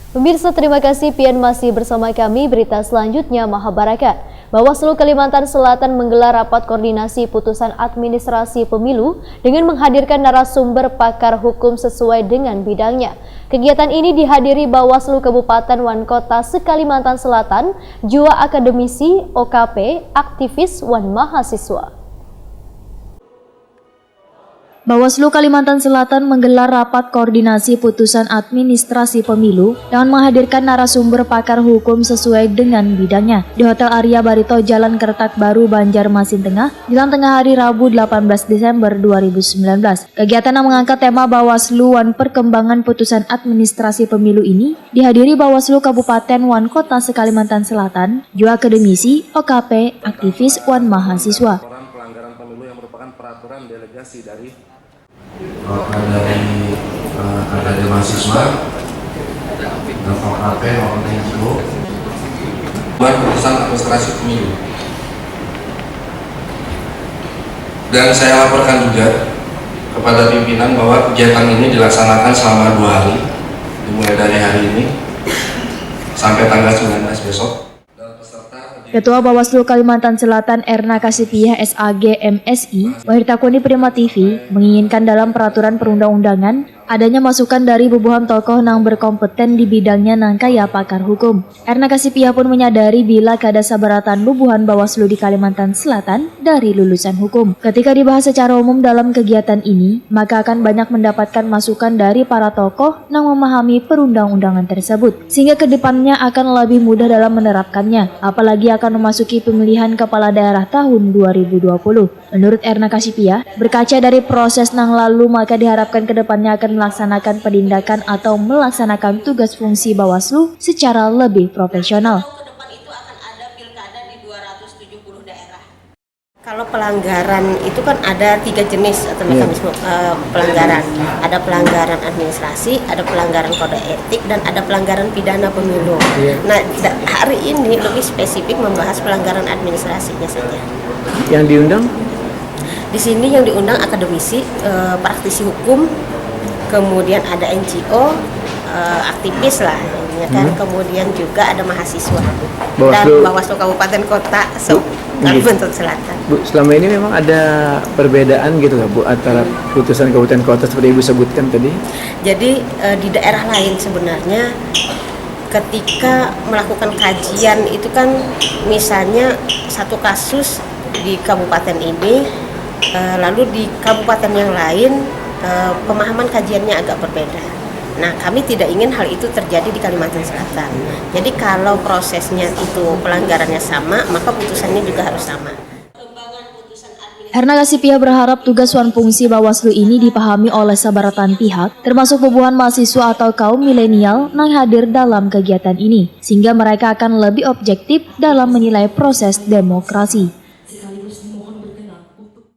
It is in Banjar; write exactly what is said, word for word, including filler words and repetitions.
Pemirsa, terima kasih pian masih bersama kami. Berita selanjutnya, Mahabarakat. Bawaslu Kalimantan Selatan menggelar rapat koordinasi putusan administrasi pemilu dengan menghadirkan narasumber pakar hukum sesuai dengan bidangnya. Kegiatan ini dihadiri Bawaslu Kabupaten wan Kota se-Kalimantan Selatan, jua akademisi, O K P, aktivis, wan mahasiswa. Bawaslu Kalimantan Selatan menggelar rapat koordinasi putusan administrasi pemilu dengan menghadirkan narasumber pakar hukum sesuai dengan bidangnya di Hotel Arya Barito, Jalan Keretak Baru, Banjarmasin Tengah, Dilan tengah hari Rabu, delapan belas Desember dua ribu sembilan belas. Kegiatan yang mengangkat tema Bawaslu wan perkembangan putusan administrasi pemilu ini dihadiri Bawaslu Kabupaten wan Kota se-Kalimantan Selatan, jua akademisi, O K P, aktivis, wan mahasiswa. Laporan pelanggaran pemilu yang merupakan peraturan delegasi dari Perwakilan dari, eh, ada, ada mahasiswa, dan O K P maupun N G O. Buat putusan administrasi pemilu. Dan saya laporkan juga kepada pimpinan bahwa kegiatan ini dilaksanakan selama dua hari, dimulai dari hari ini sampai tanggal sembilan belas besok. Ketua Bawaslu Kalimantan Selatan, Erna Kasipiah, S A G, M Si, wahid takuni Prima T V, menginginkan dalam peraturan perundang-undangan adanya masukan dari bubuhan tokoh nang berkompeten di bidangnya nang kaya pakar hukum. Erna Kasipiah pun menyadari bila kada sabarataan bubuhan Bawaslu di Kalimantan Selatan dari lulusan hukum. Ketika dibahas secara umum dalam kegiatan ini, maka akan banyak mendapatkan masukan dari para tokoh nang memahami perundang-undangan tersebut, sehingga ke depannya akan lebih mudah dalam menerapkannya, apalagi akan memasuki pemilihan kepala daerah tahun dua ribu dua puluh. Menurut Erna Kasipiah, berkaca dari proses nang lalu, maka diharapkan ke depannya akan melaksanakan penindakan atau melaksanakan tugas fungsi Bawaslu secara lebih profesional. Ke depan itu akan ada pilkada di dua ratus tujuh puluh daerah. Kalau pelanggaran itu kan ada tiga jenis atau Iya. mekanisme, eh, pelanggaran. Ada pelanggaran administrasi, ada pelanggaran kode etik, dan ada pelanggaran pidana pemilu. Iya. Nah, da-, hari ini lebih spesifik membahas pelanggaran administrasinya saja. Yang diundang? Di sini yang diundang akademisi, eh, praktisi hukum, kemudian ada N G O, eh, aktivis lah, ya kan. Hmm. Kemudian juga ada mahasiswa dan Bawaslu. Bawaslu Kabupaten Kota, so, Bu, Kalimantan Selatan. Bu, selama ini memang ada perbedaan gitu nggak, Bu, antara putusan kabupaten kota seperti Ibu sebutkan tadi? Jadi, eh, di daerah lain sebenarnya ketika melakukan kajian itu kan, misalnya satu kasus di kabupaten ini, eh, lalu di kabupaten yang lain, eh, pemahaman kajiannya agak berbeda. Nah, kami tidak ingin hal itu terjadi di Kalimantan Selatan. Jadi kalau prosesnya itu pelanggarannya sama, maka putusannya juga harus sama. Erna Kasipiah berharap tugas wan fungsi Bawaslu ini dipahami oleh sabarataan pihak, termasuk bubuhan mahasiswa atau kaum milenial nang hadir dalam kegiatan ini, sehingga mereka akan lebih objektif dalam menilai proses demokrasi.